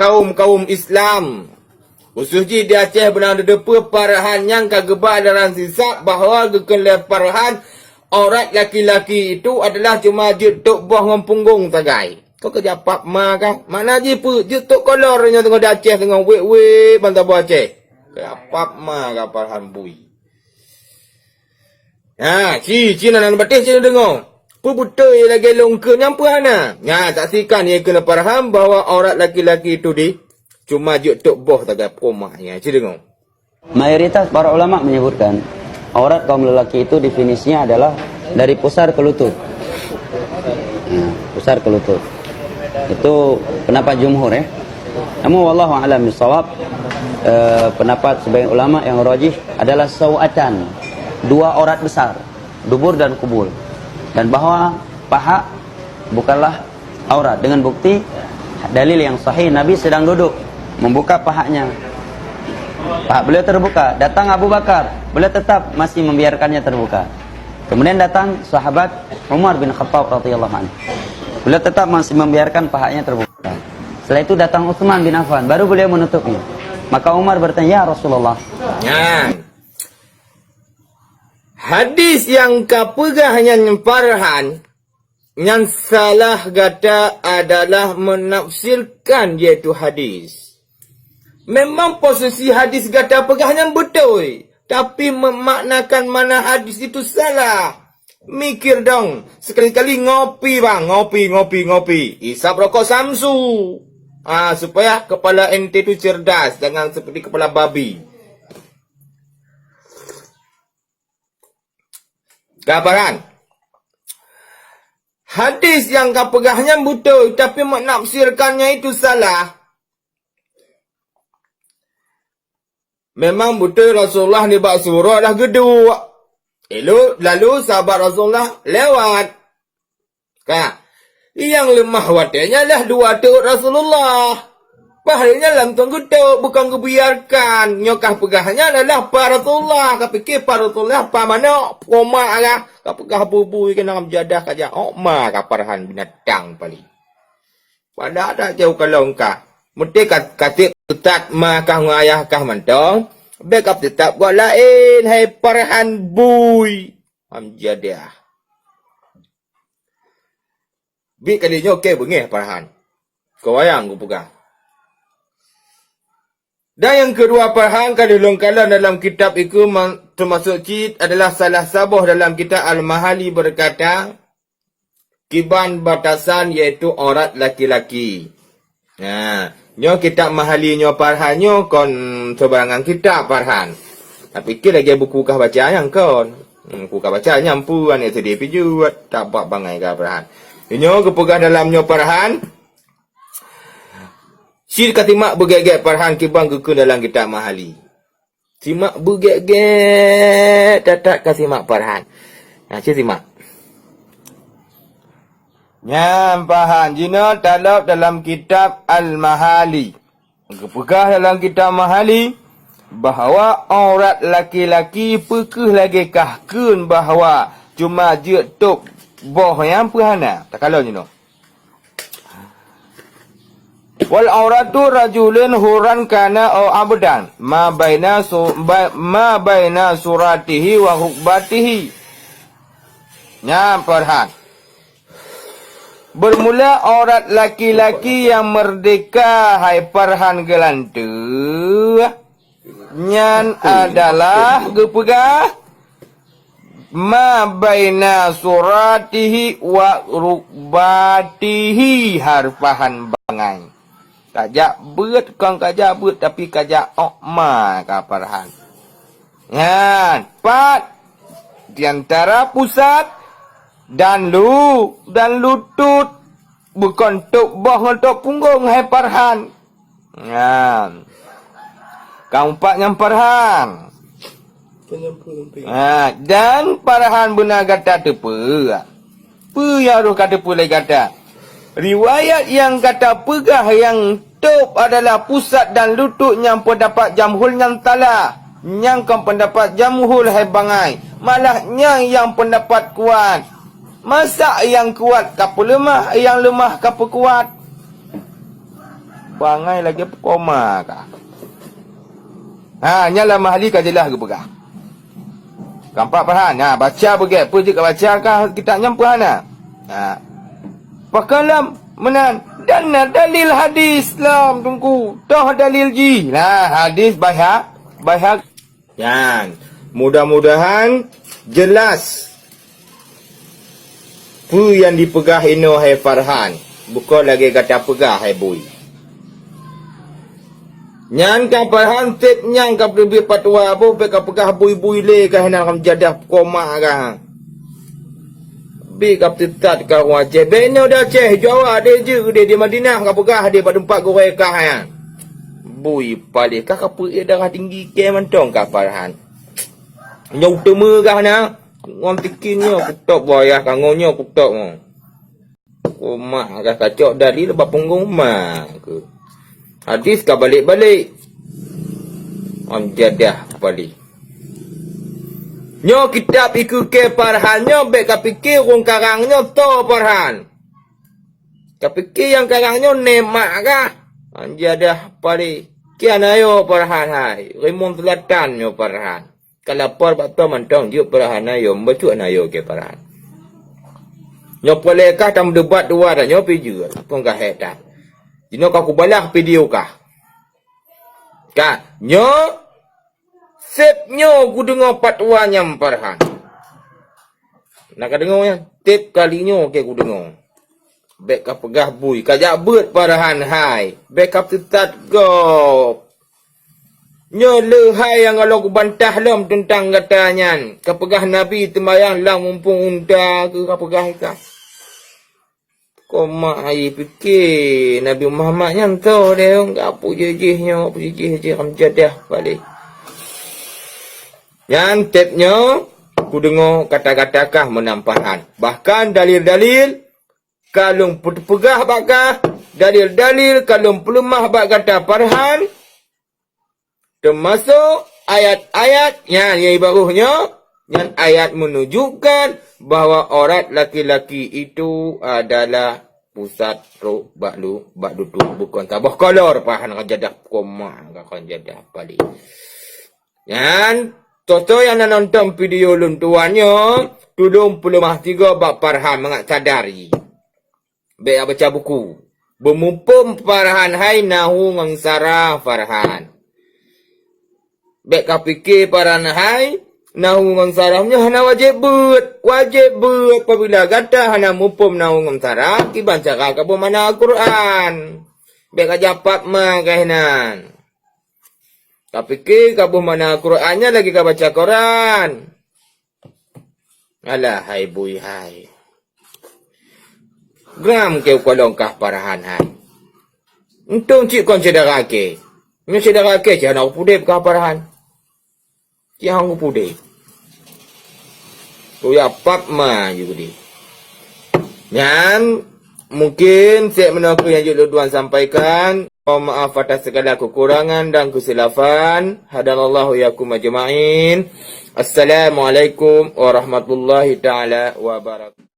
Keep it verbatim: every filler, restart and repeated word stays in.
kaum-kaum Islam. Khusus jih di Aceh beuna teudeungoe Farhan nyang ka geuba dalam sisat bahwa geukheun lé Farhan aurat laki-laki itu adalah cuma jeuet tôb boh ngon punggong sagai. Kok keu japap ma kah? Makna jih peue? Jeuet tôb kolor nyoe teungoh di Aceh teungoh wék-wék ban saboh Aceh. Keu japap ma kah Farhan bui. Ha, ci, ci nan batéh ci deungoe. Peue beutôi lagée lôn kheun nyang peue hana? Nya, saksikan ie keuneuk Farhan bahwa aurat laki-laki itu di cuma jeuet tôb boh sagai poma. Nya, ci deungoe. Mayoritas para ulama menyebutkan aurat kaum lelaki itu definisinya adalah dari pusar ke lutut. Ya, pusar ke lutut. Itu pendapat jumhur, ya. Namun wallahu a'lam bishawab, eh, pendapat sebagian ulama yang rajih adalah sawatan, dua aurat besar, dubur dan kubul. Dan bahwa paha bukanlah aurat dengan bukti dalil yang sahih, Nabi sedang duduk membuka pahanya. Paha beliau terbuka. Datang Abu Bakar, beliau tetap masih membiarkannya terbuka. Kemudian datang sahabat Umar bin Khattab radhiyallahu anhu. Beliau tetap masih membiarkan pahanya terbuka. Setelah itu datang Utsman bin Affan, baru beliau menutupnya. Maka Umar bertanya, "Ya Rasulullah." Nyan. Hadis nyang ka peugah nyan Farhan, nyang salah gata adalah menafsirkan yaitu hadis. Memang posisi hadis gata peugah nyan beutôi, tapi memaknakan makna hadis itu salah. Mikir dong, sekali-kali ngopi bang, ngopi, ngopi, ngopi. Isap rokok Samsu. Ah, supaya kepala ente tu cerdas, jangan seperti kepala babi. Ka Farhan? Hadis nyang ka peugah nyan beutôi, tapi menafsirkannya itu salah. Memang beutôi Rasulullah nibak surok dah geuduek. Lalu, lalu sahabat Rasulullah lewat. Ka. Nyang leumah watée nyan lah dua teuk Rasulullah. Pahalnya langsung geutôp, bukon geubiarkan. Nyoe kah peugah nyan adalah pa Rasulullah. Ka pike pa Rasulullah, pa manok, poma arah. Ka peugah bubui keunan jadah ka jak. Oh, ma ka Farhan binatang paléng. Padahai tak jauh kalon kah. Meuti ka, ka tiep teutat ma kah ngon ayah kah mantong. Bék ka teutab gok laén, hai Farhan bui. Ham jadah. Bit kali nyoe kée beungéh Farhan. Keu wayang kupeugah. Dan nyang keudua Farhan ka lheueh lôn kalon dalam kitab iku ma-, teumasok cit adalah salah saboh dalam kitab Al-Mahali beukata, kiban batasan yaitu aurat laki-laki. Ha, nyoe kitab Mahali nyoe Farhan nyoe kon seubarangan kitab Farhan. Tapi kira lagée buku kah baca nyang kon. Hmm, buku kah baca nyang pun aneuk sideh pijuet, tabak bangai kah Farhan. Nyoe geupeugah dalam nyoe Farhan. Cit ka simak beugét-gét Farhan kiban geukheun dalam kitab Mahali. Simak beugét-gét, that-that ka simak Farhan. Nah, cit simak. Nyan Farhan jinoe talop dalam kitab Al-Mahali. Geupeugah dalam kitab Mahali bahwa aurat laki-laki peu kheueh lagée kah kheun bahwa cuma jeuet tôb boh nyang peue hana. Takalon jinoe. Wal auratu rajulin hurran kana au abdan, ma baina su-, ba-, ma baina suratihi wa rukbatihi. Nyan Farhan. Bermula aurat laki-laki yang merdeka, hai Farhan Geulanteu, nyan adalah geupeugah ma baina suratihi wa rukbatihi, hai Farhan bangai. Kajak beuet, kon kajak beuet, tapi kajak ôk ma ka Farhan. Nyan, pat di antara pusat dan lu-, dan lutut, bukon tôb boh ngon tôb punggong, hai Farhan. Nyan. Ka meupat nyan Farhan. Ha, dan Farhan beuna gata teupeue. Peue nyang roh ka teupeue lé gata? Riwayat nyang gata peugah nyang tôb adalah pusat dan lutut nyang peundapat jamhur nyan salah. Nyang kon peundapat jamhur hai bangai. Malah nyan nyang peundapat kuat. Masa nyang kuat ka peuleumah, nyang leumah ka peukuat? Perangai lagèe peukoma kah. Ha, nyan lam Mahli ka jeulaih geupeugah. Ka pat Farhan. Ha, baca beugèt. Peue jeuet ka baca kah kitab nyan, Farhan, ha? Ha. Pakon lom meunan, dan na dalil hadis lom, Teungku. Toh dalil jih. Nah, hadis baca, baca. Nyan, mudah-mudahan jelas peue nyang dipeugah inoe hai Farhan, bukon lagèe gata peugah hai Bui. Nyan ka Farhan sép nyang ka peuteubiet fatwa boh, bèk ka peugah Bui-Bui lé, ka hinan ka meujadah peukoma kah. Bèk ka peusisat kah ureueng Aceh. Bèk nyoe di Aceh, Jawa deh jeuet deh, di Madinah ka peugah deh bak teumpat gurèe kah nyan. Bui paléh kah, ka peuék darah tinggi kèe mantong kah Farhan. Nyoe uteuma kah na, ngon tikin nyoe kutôb wayah ka ngon nyoe kutôb nyoe. Umat kah kacok dari leubah punggong ma keu. Hadis ka balek-balek. Am jadah paléh. Nyoe kitab ikeue kèe Farhan nyoe bèk ka pike ureueng karang nyoe toh Farhan. Ka pike nyang karang nyoe nèk mak kah? An jadah paléh. Kian ayo Farhan hai. Rimueng Selatan nyoe Farhan. Ka lapor bak toh mantong jeuet Farhan ayo, meubacut ayo kèe Farhan. Nyoe peureulèe kah tameudebat dua dah nyoe pi jeuet. Kong ka hék that. Jinoe ka kubalah video kah. Ka, nyoe sép nyoe kudeungoe fatwa nyan Farhan. Na ka deungoe nyan? Sép kali nyoe kèe kudeungoe. Bèk ka peugah Bui, ka jak beuet Farhan hai. Bèk ka peusisat gob. Nyoe le hai nyang ka lôn kubantah lom teuntang gata nyan. Ka peugah Nabi teumayang lam muphom unta keu ka peugah kah. Koma hai pike Nabi Muhammad nyan toh deh, ka peue jih-jih nyoe, peue jih-jih jih, am jadah paléh. Nyan sép nyoe kudeungoe kata-kata kah meunan Farhan. Bahkan dalil-dalil ka lôn peupeugah bak kah, dalil-dalil ka lôn peuleumah bak gata Farhan. Teumasok ayat-ayat nyan nyang ibaroh nyoe, nyan ayat menunjukkan bahwa aurat laki-laki itu adalah pusat rot bak lu-, bak dutu, bukon saboh kolor pahan ka jadah koma, ka jadah paléh. Nyan, soe-soe nyang na nonton video lôn tuan nyoe, tulông peuleumah tiga bak Farhan mangat sadar jih. Bèk baca buku. Beumuphom Farhan hai nahu ngon sarah Farhan. Bèk ka pike Farhan hai nahu ngon sarah nyoe hana wajéb beuet. Wajéb beuet apabila gata hana muphom nahu ngon sarah, kiban cara ka boh makna Al-Quran. Bèk ka japat ma kah inan. Ka pike ka boh makna Al-Quran nyan lagèe ka baca Quran. Alah hai Bui hai. Gram kèe ukalon kah Farhan hai. Untông cit kon syedara kèe. Nyoe syedara kèe cit hana pudeb kah Farhan. Cit hana pudeb. Kuyak pap ma ju gede. Nyan mungkin sép meunoe kheueh nyang jeuet lôn tuan sampaikan. Mohon maaf atas segala kekurangan dan kesilapan. Hadanallahu iyyakum ajma'in. Assalamualaikum warahmatullahi taala wabarakatuh.